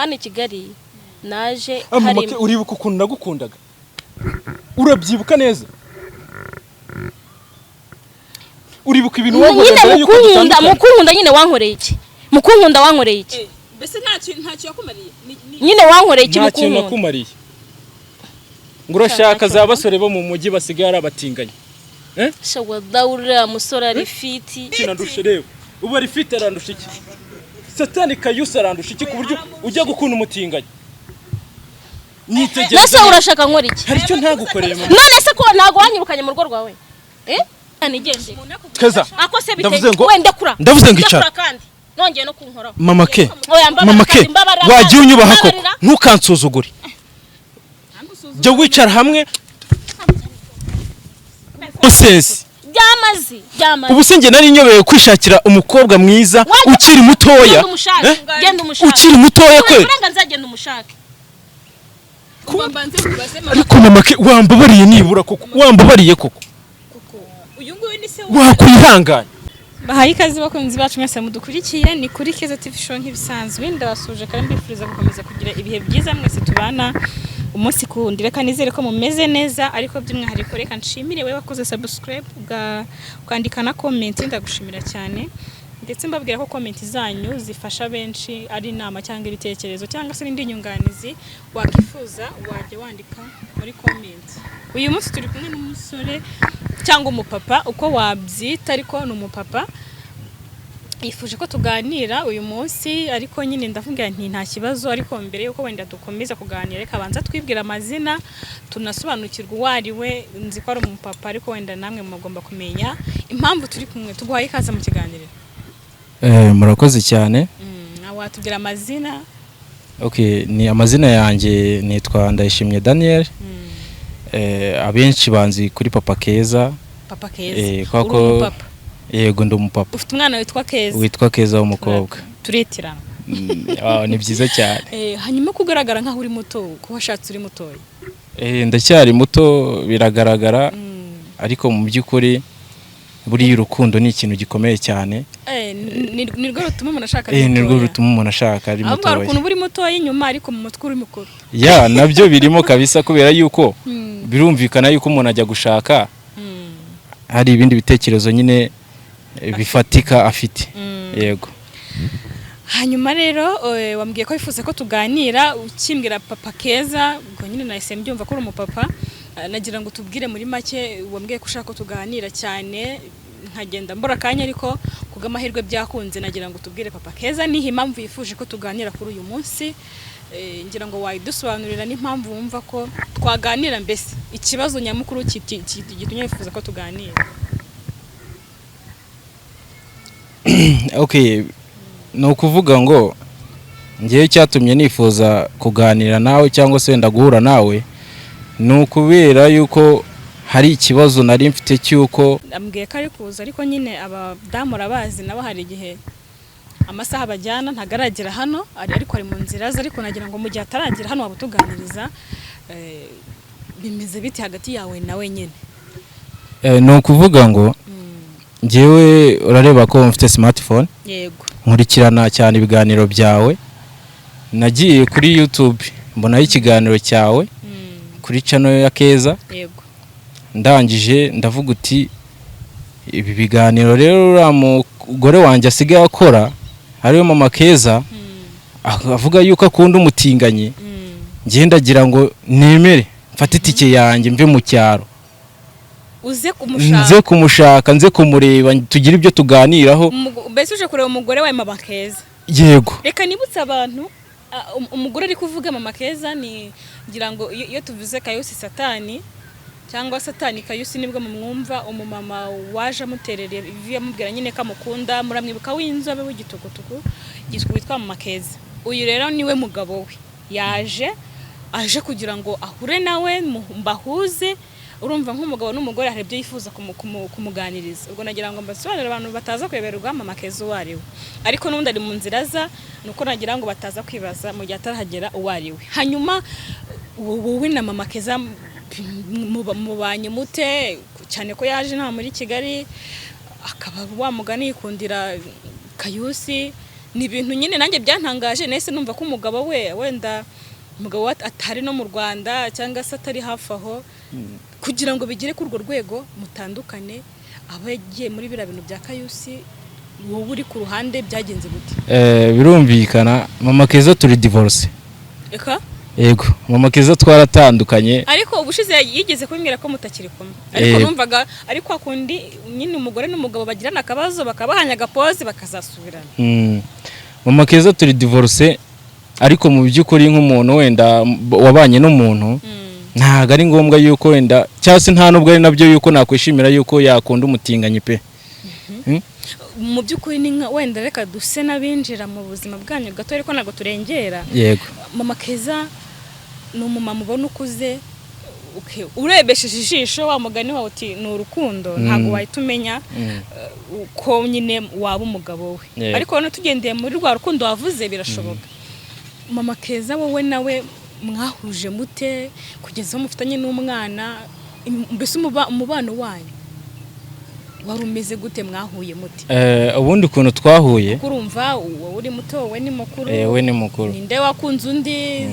Hano i Kigali naje Mama hari Ke, uribuka ukuntu nagukundaga? Urabyibuka neza? Uribuka ibintu wankoreye Nyine mbere yuko mukunkunda, dutandukana? Mukunkunda nyine wankoreye iki? Mukunkunda wankoreye iki? Mbese ntacyo yakumariye? Nyine wankoreye iki? Nta kintu Mukunkunda nakumariye. Ngo urashaka za basore bo mu mujyi basigaye ari abatinganyi. Shawada, uriya musore ari fiti. Kinandusha reba ubu ari fite, arandusha iki? Satani Kayusi arandusha iki ku buryo ujya gukunda umutinganyi? Nese Nitegereza. urashaka nkora iki? Hari icyo ntagukoreye, mama? None se ko ntabwo wanyirukanye mu rugo rwawe? Nigendere. Keza. Ako se bite? Ndavuze ngo Wenda kura. Ndavuze ngo icara. Ndakura kandi nongeye no kunkoraho. Mama Ke. Oya, mbabarira. Mama Ke. Kandi mbabarira Wagiye kandi, unyubaha koko. mbabarira. Ntukansuzugure. Jya wicara hamwe usesi. Byamazi, byamazi. Ubu se njye nari nyobeye kwishakira umukobwa mwiza ukiri mutoya? Genda umushake. Eh? Genda umushake. Ukiri mutoya kwe. Uburenganzira, genda umushake. Mbanze nkubaze, mama. Ariko mama Ke, wambabariye nibura koko? Wambabariye koko? Uyu nguyu ni se? Wakwihangana. Bahaye ikaze bakunzi bacu mwese mudukurikiye, ni kuri Keza TV Show nk'ibisanzwe. Ndabasuje kandi mbifuriza gukomeza kugira ibihe byiza mwese tubana umunsi ku wundi. Reka nizere ko mumeze neza, ariko by'umwihariko reka nshimire wowe wakoze subscribe, ukandika na comment, ndagushimira cyane. Ndetse mbabwira ko comment zanyu zifasha benshi, ari inama cyangwa ibitekerezo cyangwa se n'indi nyunganizi wakifuza, wajya wandika muri comment. Uyu munsi turi kumwe n'umusore cyangwa umupapa, uko wabyita, ariko ni umupapa. Yifuje ko tuganira uyu munsi, ariko nyine ndavuga nti nta kibazo. Ariko mbere yuko wenda dukomeza kuganira, reka abanza twibwira amazina, tunasobanukirwa uwo ari we. Nzi ko ari umupapa, ariko wenda namwe mugomba kumenya impamvu turi kumwe. Tuguhaye ikaze mu kiganiro. Murakoze cyane. Watubwira amazina? Okay, ni amazina yanjye nitwa Ndayishimye Daniel. Abenshi banzi kuri Papa Keza. Papa Keza. Kwa Uri ko umupapa? Yego, ndi umupapa. Ufite umwana witwa Keza? Witwa Keza w'umukobwa. Turitirana. Wow, ni byiza cyane. Hanyuma kugaragara nkaho uri muto, ko washatse uri mutoya? Ndacyari muto biragaragara, ariko mu by'ukuri buriya urukundo ni ikintu gikomeye cyane. Ni rwo rutuma umuntu ashaka ari Ni rwo mutoya. rutuma umuntu ashaka ari Ahubwo hari mutoya. ukuntu uba uri mutoya inyuma ariko mu mutwe uri mukuru. Ya, nabyo birimo kabisa, kubera yuko birumvikana yuko umuntu ajya gushaka hari ibindi bitekerezo nyine bifatika afite, yego. Hanyuma rero wambwiye ko wifuza ko tuganira. Ukimbwira Papa Keza, ubwo nyine nahise mbyumva ko uri umupapa. Nagira ngo tubwire muri make. Wambwiye ko ushaka ko tuganira cyane, nkagenda mbura akanya, ariko kubw'amahirwe byakunze. Nagira ngo tubwire Papa Keza nihe impamvu yifuje ko tuganira kuri uyu munsi. Ngira ngo wayidusobanurira n'impamvu wumva ko twaganira, mbese ikibazo nyamukuru gitumye wifuza ko tuganira. Okay, ni ukuvuga ngo ngewe icyatumye nifuza kuganira nawe cyangwa se wenda guhura nawe ni ukubera yuko hari ikibazo nari mfite cy'uko Ambwiye ko ari kuza, ariko nyine abadamu urabazi, nabo hari igihe amasaha bajyana. Ntabwo aragera hano, ariko ari mu nzira ze. Ariko nagira ngo mu gihe ataragera hano waba utuganiriza, bimeze bite hagati yawe nawe nyine? Ni ukuvuga ngo ngewe urareba ko mfite smartphone. Nkurikirana cyane ibiganiro byawe. Nagiye kuri YouTube mbonaho ikiganiro cyawe kuri channel ya Keza. Ndangije ndavuga uti ibi biganiro rero uriya mugore wanjye asigaye akora, ariwe Mama Keza, avuga yuko akunda umutinganyi, njye ndagira ngo nemere mfate itike yanjye mve mu cyaro uze kumushaka. Nze kumushaka, nze kumureba, tugire ibyo tuganiraho. Mbese uje kureba umugore wawe Mama Keza? Yego. Reka nibutse abantu, umugore ari kuvuga Mama Keza ni, ngira ngo iyo tuvuze Kayusi Satani cyangwa Satani Kayusi nibwo mumwumva, umumama waje amuterera ivi amubwira nyine ko amukunda, muramwibuka, w'inzobe w'igitukutuku witwa Mama Keza. Uyu rero niwe mugabo we. Yaje aje kugira ngo ahure nawe, mbahuze. Urumva nk'umugabo n'umugore hari ibyo yifuza kumuganiriza. Ubwo nagira ngo mbasobanurire abantu bataza kuyoberwa Mama Keza uwo ari we, ariko n'ubundi ari mu nzira aza, ni uko nagira ngo bataza kwibaza mu gihe atarahagera uwo ari we. Hanyuma wowe na Mama Keza mubanye mute, cyane ko yaje nta muri Kigali, akaba wa mugani yikundira Kayusi? Ni ibintu nyine nanjye byantangaje. Nahise numva ko umugabo we, wenda umugabo we atari no mu Rwanda cyangwa se atari hafi aho, kugira ngo bigere kuri urwo rwego mutandukane, aba yagiye muri biriya bintu bya Kayusi, wowe uri ku ruhande, byagenze gute? Birumvikana, Mama Keza turi divorce. Eka? Yego, Mama Keza twaratandukanye. Ariko ubushize yigeze kumbwira ko mutakiri kumwe, ariko numvaga ari kwa kundi nyine umugore n'umugabo bagirana akabazo, bakabahanya agapoze, bakazasubirana. Mama Keza turi divorce, ariko mu by'ukuri nk'umuntu wenda wabanye n'umuntu, ntabwo ari ngombwa yuko wenda, cyangwa se nta nubwo ari nabyo yuko nakwishimira yuko yakunda umutinganyi pe. Mu by'ukuri ni nka wenda reka duse n'abinjira mu buzima bwanyu gato, ariko ntabwo turengera. Yego. Mama Keza ni umumama ubona ukuze, okay, urebesheje ijisho wa mugani wawe uti ni urukundo, ntabwo wahita umenya uko nyine waba umugabo we. Ariko noneho tugendeye muri rwa rukundo wavuze, birashoboka. Mama Keza, wowe nawe mwahuje mute kugeza aho mufitanye n'umwana? Mbese umubano wanyu wari umeze gute? Mwahuye mute? Ubundi ukuntu twahuye, Kuko urumva wowe uri muto, wowe ni mukuru. We ni mukuru. Ninde wakunze undi?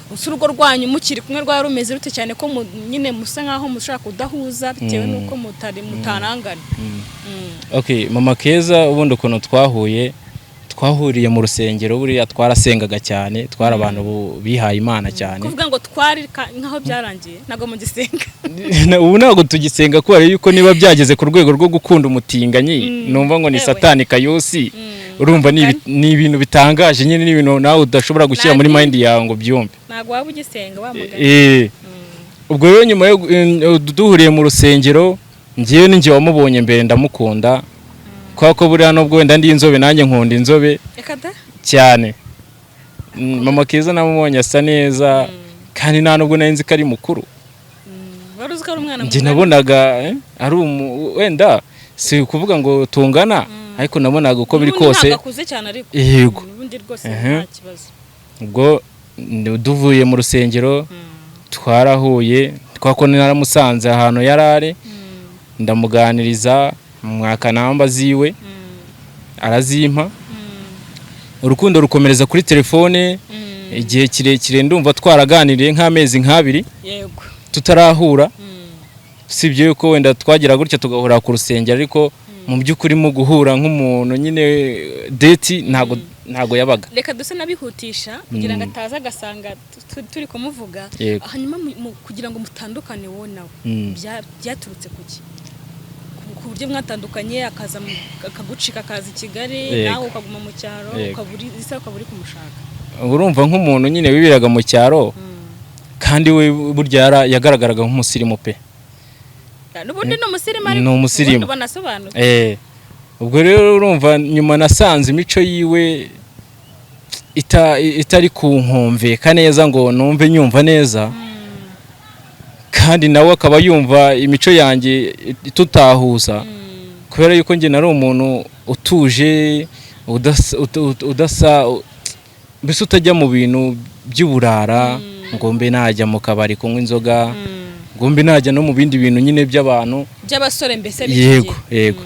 Gusa urugo rwanyu mukiri kumwe rwari rumeze rute, cyane ko nyine musa nkaho mushobora kudahuza bitewe n'uko mutari mutarangana? Okay, Mama Keza ubundi ukuntu twahuye, twahuriye mu rusengero. Buriya twarasengaga cyane, twari abantu bihaye Imana cyane. Kuvuga ngo twari nkaho byarangiye, ntabwo mugisenga? Ubu ntabwo tugisenga, kubera yuko niba byageze ku rwego rwo gukunda umutinganyi, numva ngo ni Ewe. Satani Kayusi. Urumva ni ibintu bitangaje nyine, ni ibintu nawe udashobora gushyira muri Ntabwo- mind yawe ngo byumve. Ntabwo waba ugisenga wa mugani. Ubwo rero nyuma yo duhuriye mu rusengero, ngewe ni njye wamubonye mbere ndamukunda, kubera ko buriya nubwo wenda ndi inzobe, nanjye nkunda inzobe Reka da! cyane. Mama Keza namubonye asa neza, kandi nta nubwo nari nzi ko ari mukuru. Wari uzi ko ari umwana Njye mungana? nabonaga ari wenda si ukuvuga ngo tungana, ariko nabonaga uko biri N'ubundi kose. ntabwo akuze cyane ariko. Yego. Ubundi rwose nta kibazo. Ubwo duvuye mu rusengero twarahuye, twako naramusanze ahantu yari ari, ndamuganiriza, mwaka namba ziwe arazimpa, urukundo rukomereza kuri telefone igihe kirekire. Ndumva twaraganiriye nk'amezi nk'abiri tutarahura, usibye yuko wenda twagira gutya tugahura ku rusengero, ariko mu by'ukuri mu guhura nk'umuntu nyine date ntabwo yabaga. Reka duse n'abihutisha kugira ngo ataza agasanga turi kumuvuga. Hanyuma kugira ngo mutandukane wowe nawe, byaturutse kuki? Ku buryo mwatandukanye, akaza akagucika akaza i Kigali, nawe ukaguma mu cyaro, ukaba uri isa ukaba uri kumushaka. Urumva nk'umuntu nyine wiberaga mu cyaro, kandi we burya yagaragaraga nk'umusirimu pe. N'ubundi ni umusirimu, ariko Ni umusirimu. ubundi banasobanutse. Ubwo rero urumva nyuma nasanze imico yiwe itari kunkumvika neza ngo numve nyumva neza, kandi nawe akaba yumva imico yanjye tutahuza, kubera yuko njye nari umuntu utuje, udasa mbese utajya mu bintu by'uburara, ngo mbe najya mu kabari kunywa inzoga, ngo mbe najya no mu bindi bintu nyine by'abantu by'abasore mbese b'iki Yego. gihe. Yego.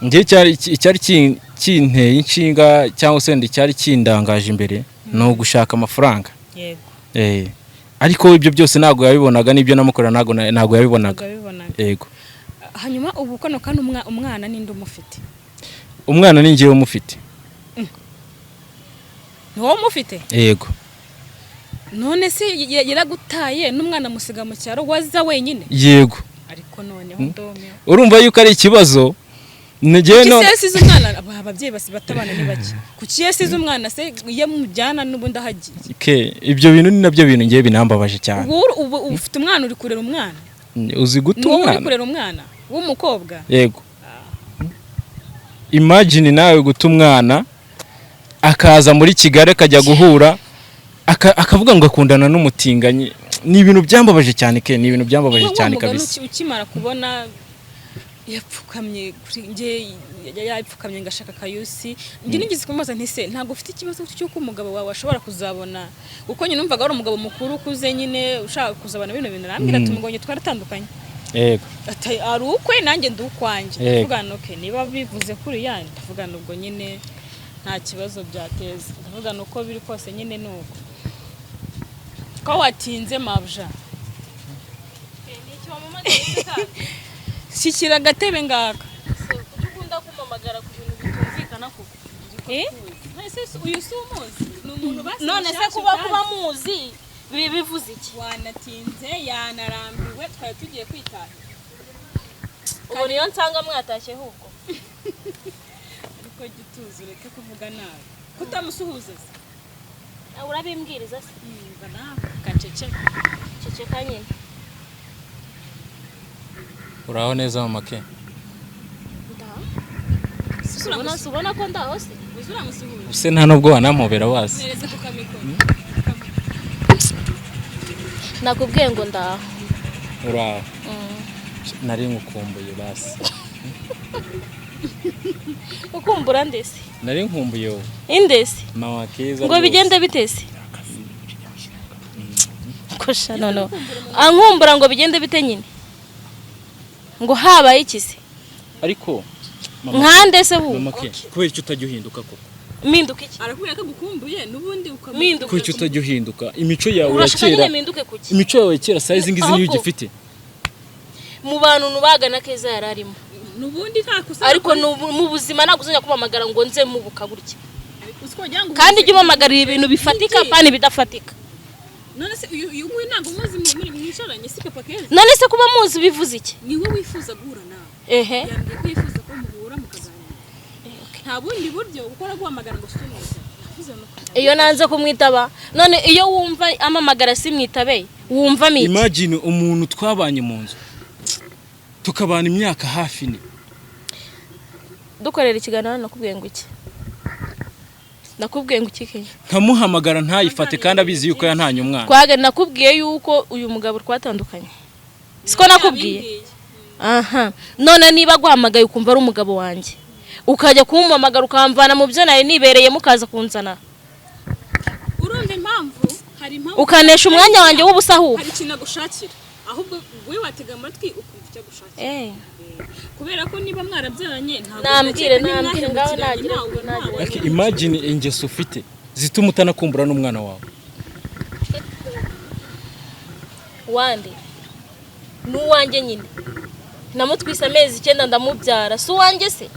Njye icyari kinteye inshinga, cyangwa se wenda icyari kindangaje imbere, ni ugushaka amafaranga. Ariko ibyo byose ntabwo yabibonaga, n'ibyo namukorera ntabwo yabibonaga. Ntabwo yabibonaga. Yego. Hanyuma ubu kano kano umwana ninde umufite? Umwana ni njyewe umufite. Ni wowe umufite? Yego. None se yaragutaye n'umwana amusiga mu cyaro, waza wenyine? Yego. Ariko noneho ndomeho. Urumva yuko ari ikibazo. Njyewe Kuki no se yasize umwana? Ababyeyi batabana ni bake. Kuki yasize umwana se iyo mujyana n'ubundi ahagiye? Okay, ibyo bintu ni nabyo bintu ngiye binambabaje cyane. Ubu ufite umwana, uri kurera umwana? Uzi guta Ni wowe uri umwana? kurera umwana w'umukobwa? Yego. Imagine nawe guta umwana akaza muri Kigali, akajya guhura akavuga ngo akundana n'umutinganyi. Ni ibintu byambabaje cyane ke, ni ibintu byambabaje Wa cyane mugani kabisa. Ukimara kubona yapfukamye kuri njye, yapfukamye ngo ashaka Kayusi, njye nigeze kumubaza nti: "Se ntabwo ufite ikibazo cy'uko umugabo wawe ashobora kuzabona?" Kuko nyine numvaga ari umugabo mukuru ukuze nyine ushaka kuzabona bino bintu. Arambwira ati: "Umugabo wanjye twaratandukanye." Ati: "Ari ukwe, nanjye ndi ukwanjye." Ndavuga nti: "Okay, niba bivuze kuriya," ndavuga nti ubwo nyine Nta kibazo byateza. Ndavuga ni uko biri kose nyine, ni uko ko watinze, mabuja. Ni iki wampamagaye kandi? Shyikira agatebe ngaka. Se, kuki ukunda kumpamagara ku bintu bitumvikana koko? Eh? Ese uyu si umuzi? Ni umuntu basi None se mushyashya kuba utazi. kuba muzi bivuze iki? Wanatinze, yanarambiwe, twari tugiye kwitahira. Ubu niyo nsanga mwatashye ahubwo. Ariko gituza, ureke kuvuga nabi, kutamusuhuza se. Ah, urabimbwiriza se? Mba nawe gaceceka. Ceceka nyine. Uraho neza, mama Ke? Ndaho. Ubona ko ndaho se? Uzi uramusuhuza. Use nta nubwo wanampobera wasi. Mwereze ku kamikoro. Nakubwiye ngo ndaho. Uraho. Nari nkukumbuye basi. Ukumbura ndese? Nari nkumbuye wowe. Indese? Mama Keza Ngo rwose. bigende bitese kosha? Noneho ankumbura ngo bigende bite nyine? Ngo habaye iki se? Ariko mama, Nkande se bu? mama Ke, kubera icyo utajya uhinduka koko? Mpinduka iki? Arakubwira ko agukumbuye n'ubundi ukamu Mpinduka Kubera icyo utajya uhinduka imico yawe ya Urashaka kera? nyine mpinduke kuki? Imico yawe ya kera, size ngizi niyo Ahubwo- ugifite. Mu bantu nubagana, Keza yari arimo. N'ubundi nta kosa. Ariko mu buzima ntabwo uzajya kumpamagara ngo nze mubuka gutya. Uzi ko wagira ngo Kandi ujye umpamagarira ibintu bifatika, pani ibidafatika. None se uyu nguyu ntabwo umuzi, muri mwicaranye, si papa Keza? None se kuba muzi bivuze iki? Niwe wifuza guhura nawe. Ehe. Yambwiye ko yifuza ko muhura mukaganira, nta bundi buryo gukora guhamagara ngo sumuze. Navuze nuko Iyo nanze kumwitaba, none iyo wumva amamagara simwitabe, wumva miki? Imagine umuntu twabanye mu nzu, tukabana imyaka hafi 4. Dukorera ikiganiro hano, nakubwiye ngo iki? Nakubwiye ngo iki, Kenya? Nkamuhamagara ntayifate kandi abizi yuko yantanye umwana. Twaga nakubwiye yuko uyu mugabo twatandukanye, siko nakubwiye? Yabimbwiye. Aha, none niba aguhamagaye ukumva ari umugabo wanjye, ukajya kumpamagara ukamvana mu byo nari nibereyemo, ukaza kunzana, Urumva impamvu, hari impamvu. Ukanesha umwanya wanjye w'ubusa ahubwo. Hari ikintu agushakira, ahubwo wowe watega amatwi ukumva icyo agushakira. Kubera ko niba mwarabyaranye, ntabwo Nambwire, ndakeka nambwire, ngaho nimwahemukiranye, nagire ntawe nagire. Like, imagine ingeso ufite zituma utanakumbura n'umwana wawe. Wande? Ni uwanjye nyine, namutwise amezi 9 ndamubyara, si uwanjye se?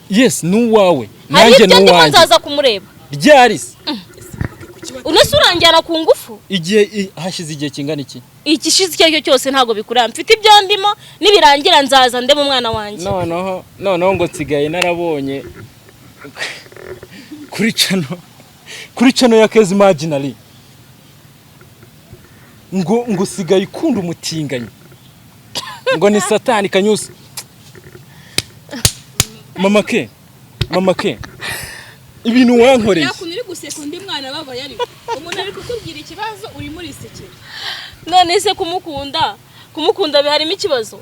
Yes, ni uwawe. Hari Nanjye ibyo ni ndimo. uwanjye. Nzaza kumureba. Ryari se? Unese uranjyana ku ngufu? Igihe hashize igihe kingana iki? Igishize icyo ari cyo cyose ntabwo bikureba, mfite ibyo ndimo, nibirangira nzaza ndebe umwana wanjye. Noneho ngo nsigaye narabonye kuri channel ya Keza Imaginary ngo usigaye ukunda umutinganyi, ngo ni satani kanyusi. Mama Ke, mama Ke, ibintu wankoreye. Yakuntu uri guseka undi mwana ababaye, ariko umuntu ari kukubwira ikibazo urimo urisekera. None se kumukunda biharimo ikibazo?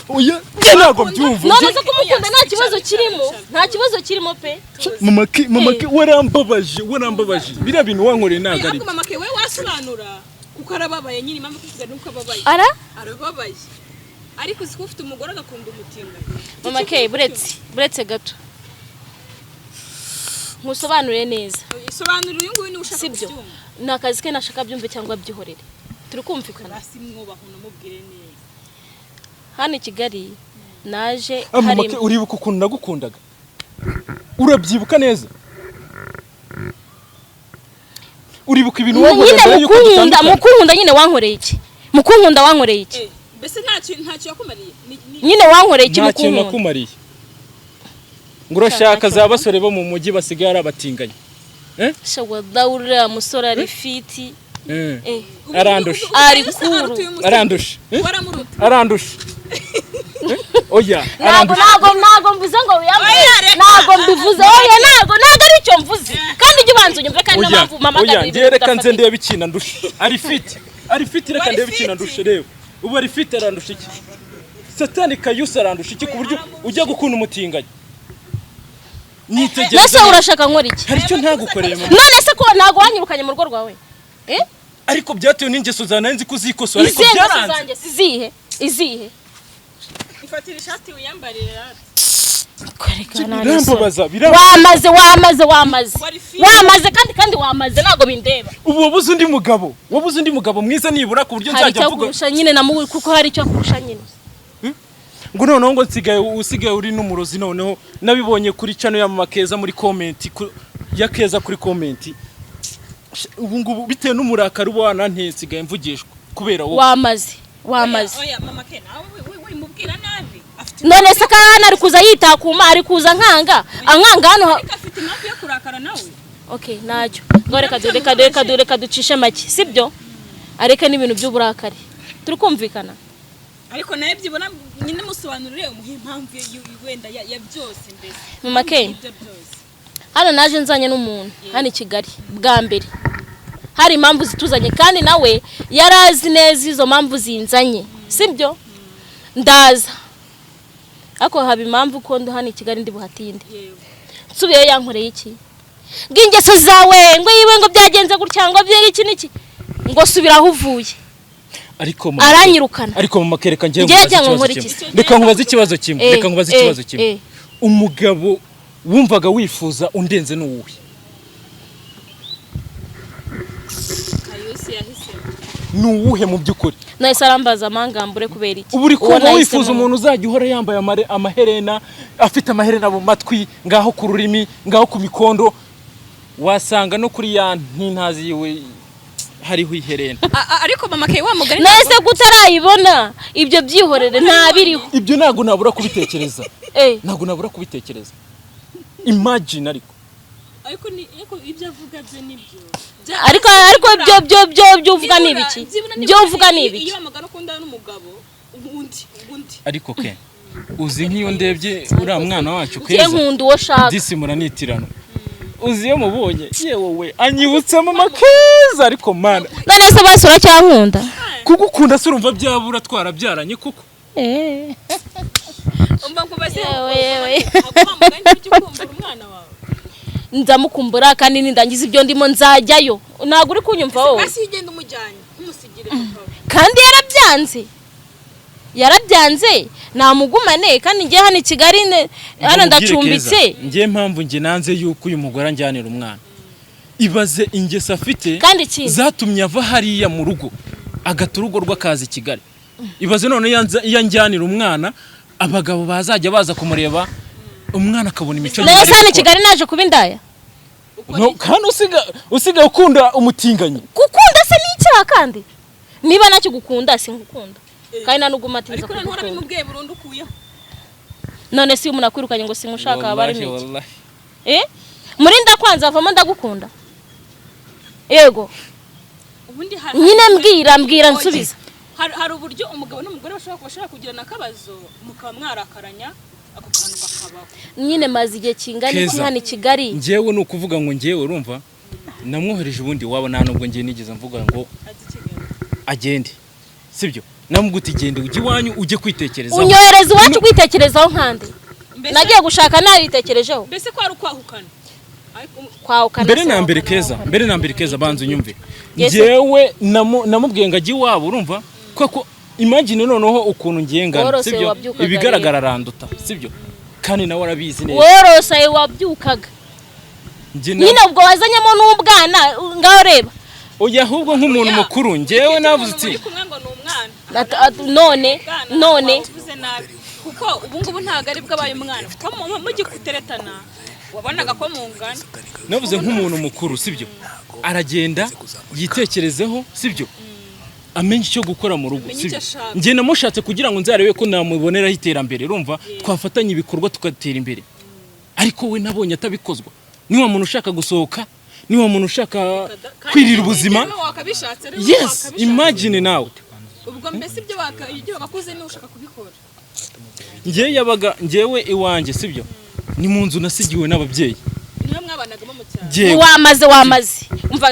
Oya, njye ntabwo mbyumva. None se kumukunda nta kibazo kirimo? Nta kibazo kirimo pe. Mama Ke, mama Ke, warambabaje, warambabaje. Biriya bintu wankoreye ntabwo ari Ahubwo mama Ke, we wasobanura, kuko arababaye nyine. Impamvu kuvuga nuko ababaye. Ara Arababaye, ariko uzi ko ufite umugore agakunda umutinganyi. Mama Ke, buretse gato nkusobanurire neza. Sobanura, uyu nguyu niwe ushaka Sibyo? kubyumva. Ni akazi ke, nashaka byumve cyangwa byihorere, turi kumvikana? Basi mwubaha unamubwire neza. Hano i Kigali naje Ah, mama hari Ke, uribuka ukuntu nagukundaga? Urabyibuka neza? Uribuka ibintu wankoreye Nyine mbere yuko mukunkunda, dutandukana? mukunkunda nyine wankoreye iki? Mukunkunda wankoreye iki? Eh, mbese ntacyo yakumariye? Nyine wankoreye iki? Nta kintu Mukunkunda. nakumariye. Ngo urashaka za basore bo mu mujyi basigaye ari abatinganyi. Shawada, uriya musore ari fit. Eh. Eh. Arandusha. Ari kuru. Arandusha. Eh? Waramuruta. Arandusha. Eh? Oya. Ntabwo Arandusha. ntabwo mvuze ngo wiyambure, ntabwo mbivuze, oya, ntabwo ari icyo mvuze. Kandi ujye ubanza unyumve, kandi niyo Oya, mpamvu mama oya, kandi njye reka nze ndebe ikintu andusha. Ari fit, ari fit, reka Ari ndebe ikintu fit. andusha. Reba ubu ari fit, arandusha iki? Satani kayusi arandusha iki ku buryo ujya gukunda umutinganyi? Nitegereza. Nese urashaka nkora iki? Hari icyo ntagukoreye, mama. None se ko ntabwo wanyirukanye mu rugo rwawe? Eh? Ariko byatewe n'ingeso zawe, nari nzi ko uzikosora, ariko Izihe ngeso byaranze. zanjye? Izihe, izihe? Ifatira ishati wiyambarire rata. Birambabaza, birambabaza. Wamaze, wamaze, wamaze. Wari filime. Wamaze kandi wamaze, ntabwo bindeba. Ubu wabuze undi mugabo, wabuze undi mugabo mwiza nibura ku buryo Hari nzajya icyo mvuga akurusha nyine namu, kuko hari icyo akurusha nyine. Ngo noneho ngo nsigaye, usigaye uri n'umurozi. Noneho nabibonye kuri channel ya Mama Keza, muri comment ya Keza kuri comment. Ubu ngubu bitewe n'umurakari uba wananteye, nsigaye mvugishwa kubera wowe. Wamaze, wamaze. Oya Mama Ke, nawe wimubwira nabi, afite None se kandi ari kuza yitakuma, ari kuza nkanga, ankanga hano Ariko afite impamvu yo kurakara nawe. Okay, ntacyo. Ngo reka reka reka reka ducishe make, sibyo? Areke n'ibintu by'uburakari, turi kumvikana. Ariko nawe byibona nyine musobanurire, umuhe impamvu wenda ya byose mbese. Mama Ke. Ibyo byose. Hano naje nzanye n'umuntu hano i Kigali bwa mbere, hari impamvu zituzanye, kandi nawe yari azi neza izo mpamvu zinzanye, sibyo? Ndaza, ariko haba impamvu ko ndi hano i Kigali ndi buhatinde. Nsubiyeyo yankoreye iki? Ngo ingeso zawe, ngo yiwe, ngo byagenze gutya, ngo byeri iki n'iki, ngo subira aho uvuye. Ariko Mama Aranyirukana. Ariko Mama Ke, reka njyewe Njyewe nkubaze cyangwa ikibazo nkore kimwe. iki? Reka nkubaze ikibazo kimwe. Reka nkubaze ikibazo kimwe. Umugabo wumvaga wifuza undenze ni uwuhe? Kayusi yahisemo. Ni uwuhe mu by'ukuri? Nahise arambaza amangambure kubera iki? Ubu uri Uwo kumva nahisemo. wifuza umuntu uzajya uhora yambaye amaherena, afite amaherena mu matwi, ngaho ku rurimi, ngaho ku mikondo, wasanga no kuri ya ntintazi yiwe hariho iherena. Ariko Mama Ke, wa mugani. Nahise kutarayibona, ibyo byihorere, ntabiriho. Ibyo ntabwo nabura kubitekereza. Ntabwo nabura kubitekereza, imagine ariko. Ariko ni ariko ibyo avuga byo nibyo. Ariko byo uvuga ni ibiki? Byo uvuga ni ibiki? Iyo wamagana ukundana n'umugabo undi undi. Ariko ke, uzi nk'iyo ndebye uriya mwana wacu Njye Keza, nkunda uwo shaka. Disi muranitirana. Uzi iyo mubonye, yewe we, anyibutsa Mama Keza, ariko Mana. None se basi uracyankunda? Kugukunda se urumva byabura twarabyaranye koko? Umva nkubaze. Yewe, yewe. Wa mugani, ujya ukumbura umwana wawe? Nzamukumbura, kandi nindangiza ibyo ndimo nzajyayo. Ntabwo uri kunyumva wowe. Basi iyo ugenda umujyanye ntumusigire papa we. Kandi yarabyanze, yarabyanze, namugumane. Kandi ngiye hano i Kigali hano ndacumbitse. Ngiye mpamvu njye nanze yuko uyu mugore anjyanira umwana, ibaze ingeso afite Kandi ikindi zatumye ava hariya mu rugo, agata urugo rw'akazi i Kigali. Ibaze none iyo anjyanira umwana, abagabo bazajya baza kumureba, umwana akabona imico None myiza se hano i ari gukora. Kigali naje kuba indaya? No, kandi usigaye ukunda umutinganyi. Gukunda se ni icyaha? Kandi niba nakigukunda sinkukunda, kandi nta nubwo umatiriza Ariko noneho kugukunda. urabimubwiye burundu, ukuyeho. None se iyo umuntu akwirukanye ngo sinkushaka, haba harimo iki? Wallahi. Eh, muri ndakwanze havamo ndagukunda, yego. Ubundi hari Nyine mbwira, mbwira, nsubiza. Hari uburyo umugabo n'umugore bashobora kugirana akabazo, mukaba mwarakaranya, ako kantu kakabaho. Nyine maze igihe kingana iki Keza. hano i Kigali? Njyewe ni ukuvuga ngo njyewe urumva namwohereje ubundi wabo, nta nubwo njye nigeze mvuga ngo Azi Kigali. agende, sibyo? Namubwira uti gende ujye iwanyu, ujye kwitekerezaho. Unyohereza iwacu kwitekerezaho nkande? Mbese Nagiye gushaka nabitekerejeho? Mbese ko ari ukwahukana, ariko Kwahukana Mbere se na mbere wahukana, Keza, wahukana. mbere na mbere Keza, banza unyumve. Yes. Njyewe namubwiye ngo ajye iwabo, urumva koko? Imagine noneho ukuntu ngiye ngana, Worose sibyo? wabyukaga. Ibigaragara aranduta, sibyo? Kandi nawe arabizi neza. Worosaye wabyukaga. Njye Nyine ubwo wazanyemo n'ubwana, ngaho reba. Oya, ahubwo nk'umuntu Oya, mukuru njyewe ufite navuze umuntu uti muri kumwe ngo ni umwana. None Umwana none wavuze nabi, kuko ubu ngubu ntabwo ari bwo abaye umwana, kuko mugikuteretana wabonaga ko mungana. Navuze nk'umuntu mukuru, sibyo? Aragenda yitekerezeho, sibyo? Amenye icyo gukora mu rugo. Amenye Sibyo? icyo ashaka. Njye namushatse kugira ngo nzarebe ko namuboneraho iterambere, urumva, twafatanya ibikorwa tugatera imbere, ariko we nabonye atabikozwa. Ni wa muntu ushaka gusohoka, ni wa muntu ushaka kwirira ubuzima. Niba wakabishatse rero, Yes. wakabishatse. Imagine nawe. Ubwo mbese ibyo wakakuze niba ushaka kubikora. Njyewe yabaga njyewe iwanjye, sibyo? Ni mu nzu nasigiwe n'ababyeyi. Niyo mwabanagamo mu cyaro? Njyewe Wamaze, wamaze. Umva,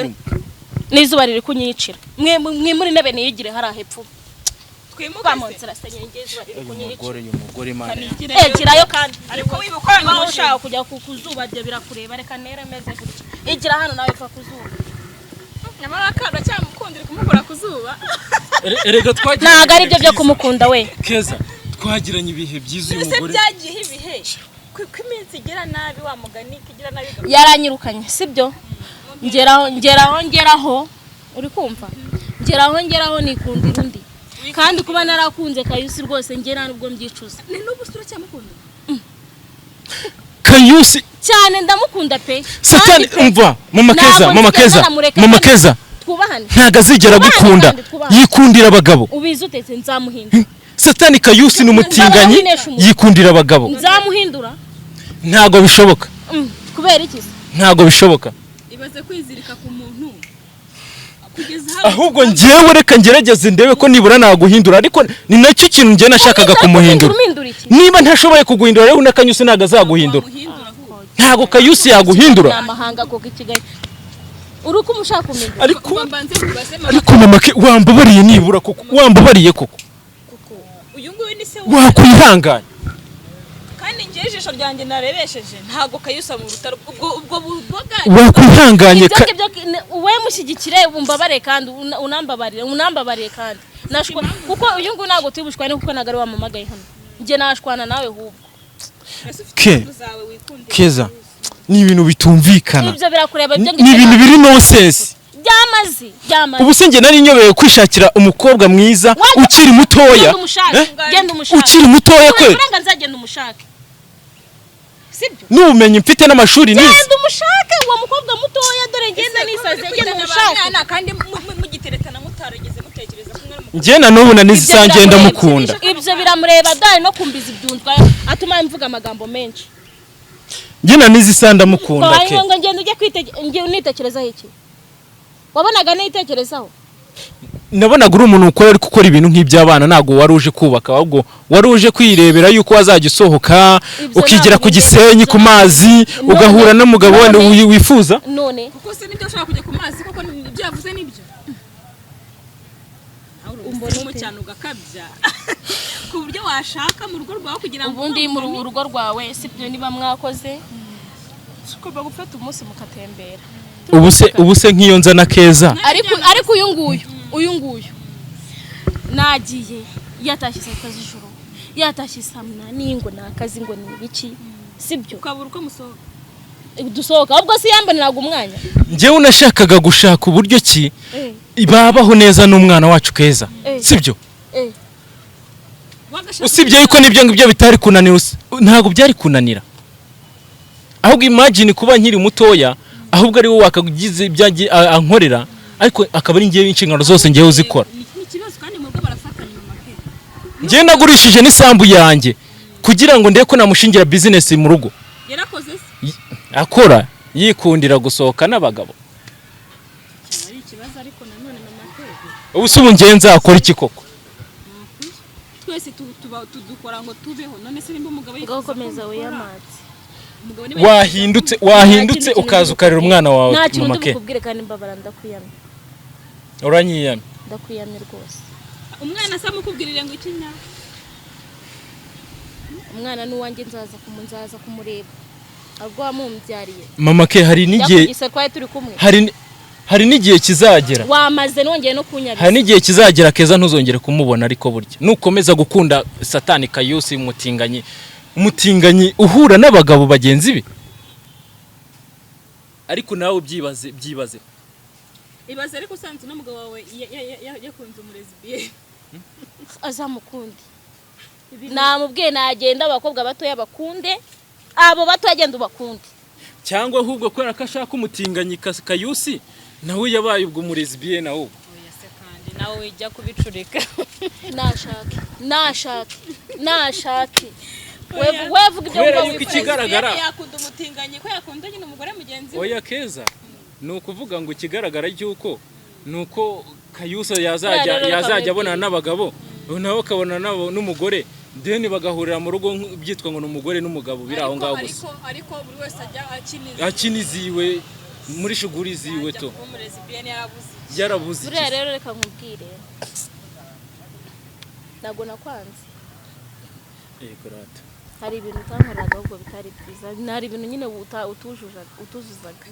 n'izuba riri kunyicira. Mwe mwe muri intebe niyigire hariya hepfo. Twimuke Va mu se. nzira senyenge, izuba riri Uyu kunyicira. mugore, uyu mugore, Imana yanjye. Kanigire. Eh, girayo kandi. Ariko wibuka Niba ushaka kujya ku zuba, byo birakureba. Reka nere meze gutya, igira hano nawe, va ku zuba. Nyamara akana cyamukundira kumukora ku zuba. Erega twagiranye Ntabwo ari ibihe byo byo byiza. kumukunda we. Keza, twagiranye ibihe byiza uyu Mbese mugore. byagiye ibihe. Ko iminsi igera nabi, wa mugani igira nabi. Yaranyirukanye, sibyo? Ngeraho, ngeraho, ngeraho, uri kumva? Ngeraho, ngeraho, nikundira undi. Kandi kuba narakunze Kayusi rwose, njye nta nubwo mbyicuza. Ni n'ubu se uracyamukunda? Kayusi? Cyane, ndamukunda pe. Satani. Kandi pe, Umva mama ntabwo Keza, mama nzigera Keza, namureka mama kandi Keza, twubahane. Ntabwo azigera Twubahane agukunda. kandi twubahane. Yikundira abagabo. Ubizi utetse? Nzamuhindura. Satani Kayusi ni umutinganyi, yikundira abagabo. Nzamuhindura. Ntabwo bishoboka. Kubera iki se? Ntabwo bishoboka. Ibaze kwizirika ku muntu kugeza hano. Ahubwo njyewe reka ngerageze ndebe ko nibura naguhindura, ariko ni nacyo kintu njye nashakaga kumuhindura. Umhindura iki? Niba ntashoboye kuguhindura rero, na Kanyusi ntabwo azaguhindura. Wamuhindura ahubwo. Ntabwo Kayusi yaguhindura. Ni amahanga koko i Kigali, uri uko umushaka kumhindura. Ariko Mbanze nkubaze, mama. Ariko mama ke, wambabariye nibura koko, wambabariye koko? Kuko uyu nguyu ni se? Wakwihangana. Kandi njye ijisho ryanjye narebesheje, ntabwo Kayusa mu rutaro ubwo buboga. Wakwihanganye. Ibyo ngibyo we mushyigikire, umbabare kandi unambabarire, unambabarire kandi nashwa, kuko uyu nguyu ntabwo turi bushwane, kuko ntabwo ari wamamagaye hano. Njye nashwana nawe ahubwo. Ese ufite Ke. impamvu zawe wikundira? Keza, ni ibintu bitumvikana. Ibyo birakureba, ibyo Ni ibintu biri nonsense. Byamazi, byamazi. Ubu se njye nari nyobeye kwishakira umukobwa mwiza ukiri mutoya? Genda umushake. Eh? Genda umushake. Ukiri mutoya kwe. Uburenganzira, genda umushake, sibyo? N'ubumenyi mfite n'amashuri nize. Genda umushake uwo mukobwa mutoya, dore ngenda nisaze, genda umushake. Mwana, kandi mugiteretana mutarigeze mutekereza ko umwana Njye na n'ubu na n'izi Ibyo saha ngenda biramureba. mukunda. Ibyo biramureba, dore no kumbiza ibyunzwa atuma mvuga amagambo menshi. Njye na n'izi saha ndamukunda ke. Ngo ngenda ujye ngiye unitekerezaho iki? Wabonaga nitekerezaho? Nabonaga uri umuntu ukora, ariko ukora ibintu nk'iby'abana. Ntabwo wari uje kubaka, ahubwo wari uje kwirebera yuko wazajya usohoka Ibyo ukigira ntabwo ku Gisenyi ku mazi, ugahura n'umugabo wenda wifuza. None Kuko se nibyo ushaka kujya ku mazi koko? Ibyo yavuze nibyo? Umbona Umbona ute? cyane ugakabya ku buryo washaka mu rugo rwawe kugira ngo Ubundi mu rugo rwawe, sibyo? Niba mwakoze, ugomba gufata umunsi mukatembera. Ubu se nk'iyo nzana Keza? Ariko uyu nguyu nagiye, yatashye saa 6 z'ijoro, yatashye saa 8, ngo ni akazi, ngo ni ibiki, sibyo? Ukabura uko musohoka. Dusohoka ahubwo si yamboneraga umwanya. Njyewe unashakaga gushaka uburyo ki babaho neza n'umwana wacu Keza, sibyo? Wagashaka. Usibye yuko n'ibyo ngibyo bitari kunanira, ntabwo byari kunanira. Ahubwo imagine kuba nkiri mutoya, ahubwo ari wowe wakagize ibyo ankorera, ariko akaba ari njyewe inshingano zose njyewe uzikora. Ni ikibazo, kandi mu rugo barafatanya, mama ke. Njyewe nagurishije n'isambu yanjye kugira ngo ndebe ko namushingira bizinesi mu rugo. Yarakoze se? Akora yikundira gusohoka n'abagabo. Cyaba ari ikibazo, ariko nanone mama ke. Ubu se ubu njyewe nzakora iki koko? Twese tudukora ngo tubeho. None se nimba umugabo Ngo yifuza ko komeza mukora, wiyamaze. Umugabo niba Wahindutse, wahindutse, ukaza ukarera umwana wawe. Nta kintu Mama ke. ndibukubwire, kandi mbabara, ndakwiyamye. Uranyiyamye. Ndakwiyamye rwose. Umwana se amukubwirire ngo iki nya? Umwana ni uwanjye, nzaza kumureba ubwo wamumbyariye. Mama ke, hari n'igihe Yakugise twari turi kumwe. Hari n'igihe kizagera. Wamaze nongeye no kunyabiza. Hari n'igihe kizagera Keza ntuzongere kumubona, ariko burya nukomeza gukunda Satani Kayusi, umutinganyi, umutinganyi uhura n'abagabo bagenzi be. Ariko nawe byibaze, byibaze. Ibaze ariko usanze n'umugabo wawe yakunze umulesbienne. Azamukunde, namubwiye nagenda abakobwa batoya bakunde, abo batoya agenda ubakunde. Cyangwa ahubwo kubera ko ashaka umutinganyi Kayusi, nawe yabaye ubwo umulesbienne ahubwo. Oya se, kandi nawe wijya kubicurika. Nashake, nashake, nashake, wevuga ibyo Kubera wumva yuko wifuza. ikigaragara- Yakunda umutinganyi ko yakunda nyine umugore mugenzi we. Oya Keza, ni ukuvuga ngo ikigaragara cy'uko ni uko Kayusa yazajya Rero reka yazajya abonana mwibwire. n'abagabo, nawe akabonana n'umugore, then bagahurira mu rugo byitwa ngo ni umugore n'umugabo biri aho ngaho gusa. Ariko buri wese ajya akiniza. Akiniziwe muri shuguri ziwe to. Kuba umulesbienne yarabuze iki? Yarabuze Buriya iki? rero reka nkubwire, ntabwo nakwanze. Yego rata. Hari ibintu utankoraga ahubwo bitari byiza, hari ibintu nyine utuzuzaga.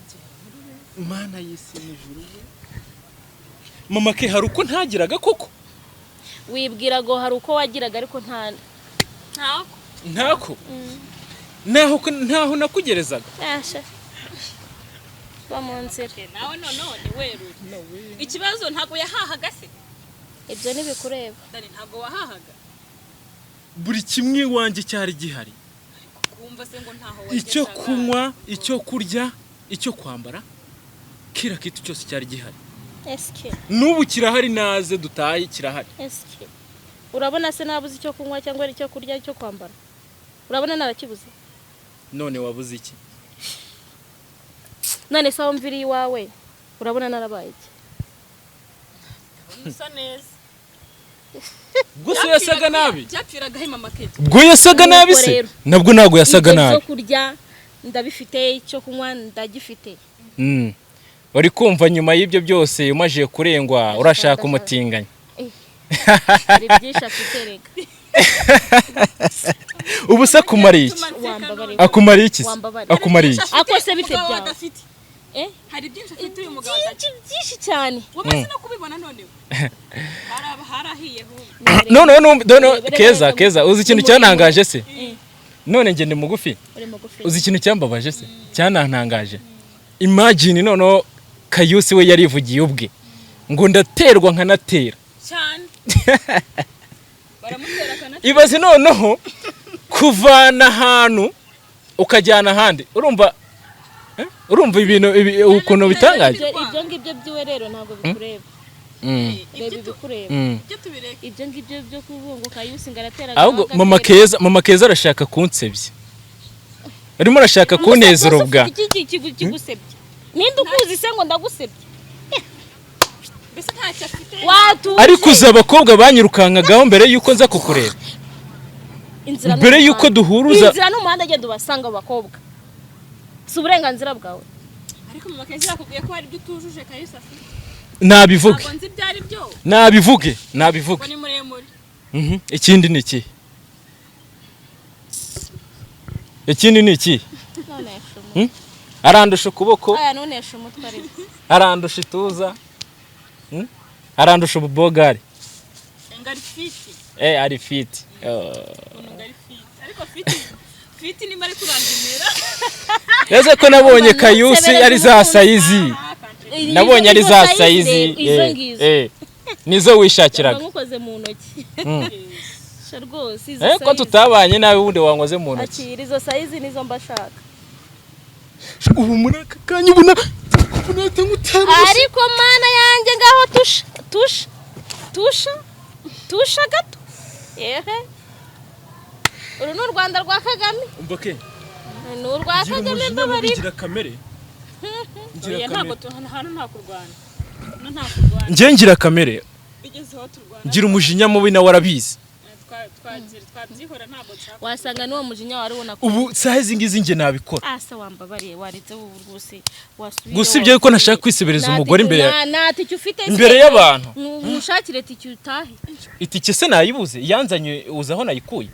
Mana y'isi n'ijuru we, mama ke, hari uko ntagiraga koko? Wibwira ngo hari uko wagiraga, ariko nta Ntako. Ntako. Ntaho nakugerezaga. Asha. Ba mu nzira. Nawe noneho ntiwerure ikibazo, ntabwo yahahaga se? Ibyo ntibikureba. Dani, ntabwo wahahaga? Buri kimwe iwanjye cyari gihari. Kumva se ngo ntaho Icyo wagezaga. kunywa, icyo kurya, icyo kwambara, kira kitu cyose cyari gihari. Esike. N'ubu kirahari, naze dutahe kirahari. Esike urabona se nabuze icyo kunywa cyangwa icyo kurya, icyo kwambara? Urabona narakibuze? None wabuze iki? None se aho mviriye iwawe urabona narabaye iki? Usa neza. Ubwo se yasaga nabi? Byapfiraga he, mama Keza? Ubwo yasaga nabi Nuko se? rero. Nabwo ntabwo yasaga Ibyo nabi. byo kurya ndabifite, icyo kunywa ndagifite. Uri kumva nyuma y'ibyo byose umaze kurengwa urashaka umutinganyi? Hari byinshi afite rega. Ubu se akumariye iki? Wambabariye. Akumariye iki se? Wambabariye. Akumariye iki? Ako se bite Umugabo byawe? adafite. Eh? Hari byinshi afite uyu mugabo Byinshi, adafite. byinshi cyane. Wamaze no kubibona noneho. Harahiye ahubwo. Noneho noneho Reba, Keza, reba. Keza, uzi ikintu Ni cyantangaje se? Mm. None njye ndi mugufi. Uri mugufi. Uzi ikintu cyambabaje se, cyanantangaje? Imagine noneho Kayusi we yarivugiye ubwe ngo ndaterwa nkanatera. Cyane. Baramutera akanatera. Ibaze noneho kuvana ahantu ukajyana ahandi, urumva, eh? Urumva ibintu ukuntu bitangaje. Ibyo ngibyo by'iwe rero ntabwo bikureba. Reba ibikureba. Ibyo tubireke. Ibyo ngibyo byo kubunguka Yusi ngo aratera. Ahubwo mama Keza, mama Keza arashaka kunsebya, arimo arashaka kunteza urubwa. Iki kigusebye ninde? Ukuzi se ngo ndagusebye? Mbese ntacyo afite. Watuje. Ariko uzi abakobwa banyirukankagaho mbere y'uko nza kukureba? Inzira Mbere n'umuhanda. y'uko duhuruza. Inzira n'umuhanda, agenda ubasanga abo bakobwa, si uburenganzira bwawe. Ariko mama Keza yakubwiye ko hari ibyo utujuje Kayusi afite. Nabivuge. Ntabwo nzi ibyo ari byo. Nabivuge, nabivuge. Ngo ni muremure. Ikindi ni iki? Ikindi ni iki? Nonesha umutwe. Arandusha ukuboko. Aya, nunesha umutwe ariko. Arandusha ituza. Arandusha ububogari. Ngo ari fit. Eh, ari fit. Oh. Ukuntu ngo ari fit. Ariko fit fit nimba ari kurangemera. Ese ko nabonye Umva, Kayusi ntusebereze ari za umukunzi. size? Nabonye ari Izo za size size. rero, izo eh, ngizo. eh, nizo wishakiraga. Nkukoze mu ntoki. Sha rwose izo Eh, ko size. tutabanye nabi, ubundi wankoze mu ntoki. Akira izo size, nizo mba shaka. Ubu muri aka kanya ubona nahita ngutera ubusa. Ariko mana yanjye, ngaho tusha, tusha, tusha, tusha gato. Yehe, uru ni u Rwanda rwa Kagame. Umva ke. Ni urwa Ngira Kagame. umujinya mubi. Mbabarira. Ngira kamere, ngira Oya, ntabwo kamere. hano nta kurwana. Hano nta kurwana. Njye ngira kamere. Bigeze aho turwana. Ngira umujinya mubi, nawe arabizi. Twabyihora, ntabwo nshaka. Wasanga n'uwo mujinya wari ubona ko Ubu saha izi ngizi njye nabikora. Asa wambabariye, waretse ubu rwose wasubiye. Gusa ibyo yuko ntashaka kwisebereza umugore imbere Nta tike ufite se? Imbere y'abantu. Ntushakire tike utahe. Itike se nayibuze? Yanzanye, uzi aho nayikuye?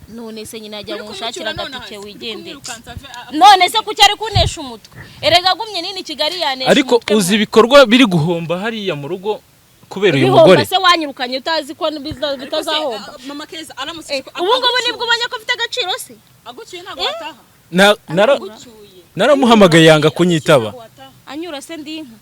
None se nyina ajya Uri mushakira kumucyura agatike nonaha, wigendere. uri kumwirukansa None se kuki ari kunesha umutwe? Erega agumye nini Kigali yanesha Ariko umutwe. uzi ibikorwa biri guhomba hariya mu rugo kubera uyu Bihomba mugore? se wanyirukanye utazi ko Ariko se, bitazahomba? Mama Keza aramutse Ubu ngubu nibwo ubonye ko ufite agaciro se? Agucyuye ntabwo wataha. Agucyuye. Naramuhamagaye yanga kunyitaba. Ntabwo wataha. Anyura se? Ndi inka?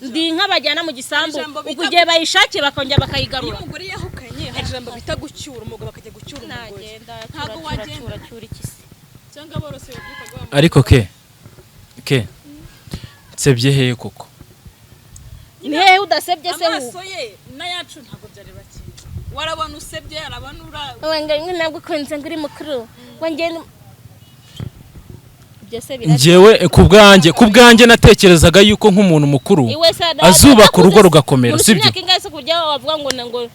Ndi inka bajyana mu gisambu Ijambo bita ubwo igihe bayishakiye bakongera Iyo bakayigarura? umugore yahukanye hari ijambo bita gucyura umugabo, akajya gucyura umugore. Nagenda. Ntabwo Cyura, wagenda. cyura, cyura iki se? Cyangwa borose babyuka guha. Ariko ke nsebye hehe koko? Ni hehe udasebye se? Amaso ye n'ayacu ntabwo byari bakiri. Warabona usebye, arabona ura Wowe ntabwo ukunze ngo uri mukuru wanjye, ibyo se birarya? Njyewe ku bwanjye natekerezaga yuko nk'umuntu mukuru Iwe se azubaka urugo rugakomera, Umuntu sibyo? imyaka ingahe se ku buryo wavuga ngo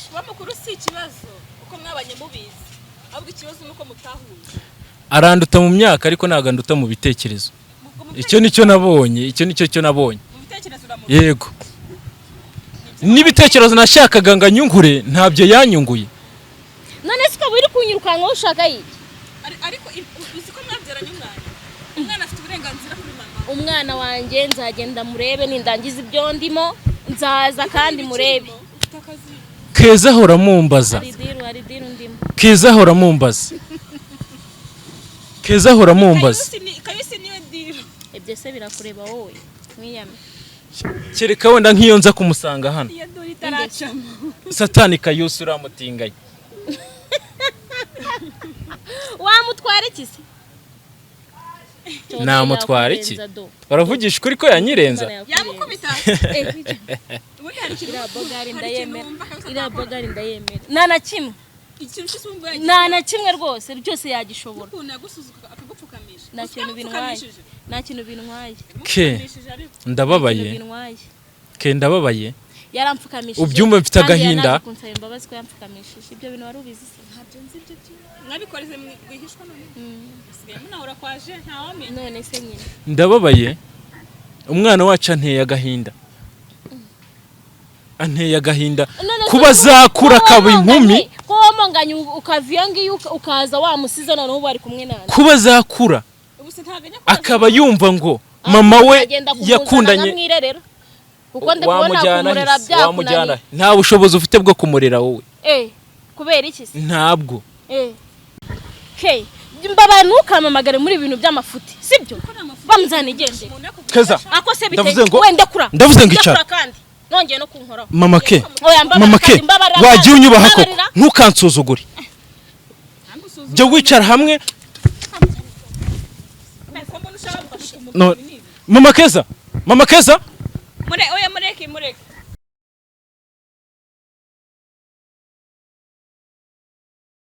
Kuba mukuru si ikibazo kuko mwabanye mubizi, ahubwo ikibazo ni uko mutahuye. Aranduta mu myaka ariko ntabwo anduta mu bitekerezo. Icyo nicyo nabonye, icyo nicyo cyo nabonye. Mu bitekerezo uramuha. Yego, n'ibitekerezo nashakaga ngo anyungure ntabyo yanyunguye. None se ukaba uri kunyirukanka ushaka iki? Ariko uzi ko mwabyaranye umwana, umwana afite uburenganzira kuri mama. Umwana wanjye nzagenda murebe nindangiza ibyo ndimo, nzaza kandi murebe. Ufite akazi. Keza ahora mumbaza. Hari deal, hari deal ndimo. Keza ahora mumbaza. Keza ahora amumbaza. Kayusi niwe diro. Ibyo se birakureba wowe? Mwiyame. Kereka wenda nk'iyo nza kumusanga hano. Iyo duri itaracamo. Satani Kayusi uramutinganya. Wamutwara iki se? Namutwara iki? Baravugisha ukuri ko yanyirenza. Yamukubita. Ubundi hari ikintu, Iriya bogari hari ikintu ndayemera. wumva Kayusi Iriya atakora. bogari ndayemera, nta na kimwe. Ikintu cyose wumva Nta na kimwe rwose, byose yagishobora. ukuntu yagusuzuka akagupfukamisha. Nta kintu bintwaye, nta kintu bintwaye. Ke, Yamupfukamishije ariko. ndababaye. Nta kintu bintwaye. Ke, ndababaye. Yaramfukamishije. Ubyumve, mfite Kandi agahinda. yanaje kunsaba imbabazi ko yamfukamishije. Ibyo bintu wari ubizi se? Ntabyo nzi ibyo byo. Mwabikoreze rwihishwa none. Usigaye munahura kwaje ntawamenya. None se nyine. Ndababaye, umwana wacu anteye agahinda, anteye agahinda. None se Kuba azakura ko akaba inkumi. Ko wamonganye ukava iyo ngiyo ukaza wamusize, noneho ubu ari kumwe nanjye. Kuba azakura Ubu se ntabwo ajya kubaza. akaba yumva ngo mama we Agenda kumuzana yakundanye. nkamwirerera, kuko ndi kubona Wamujyana kumurera he se? Wamujyana byakunaniye. he? Nta bushobozi ufite bwo kumurera wowe. Eh, kubera iki se? Ntabwo. Eh, ke, mbaba ntukampamagare muri ibintu by'amafuti, sibyo? Bamuzana igendere. Keza, Ako se ndavuze biteye ngo wenda kura. ndavuze ngo Ndakura icara. kandi nongeye no kunkoraho. Mama ke, Oya, mbabarira. mama ke, Kandi mbabarira wagiye kandi, unyubaha koko. mbabarira. Ntukansuzugure, jya wicara hamwe. No, mama Keza, mama Keza. Mure, oya, mureke, mureke.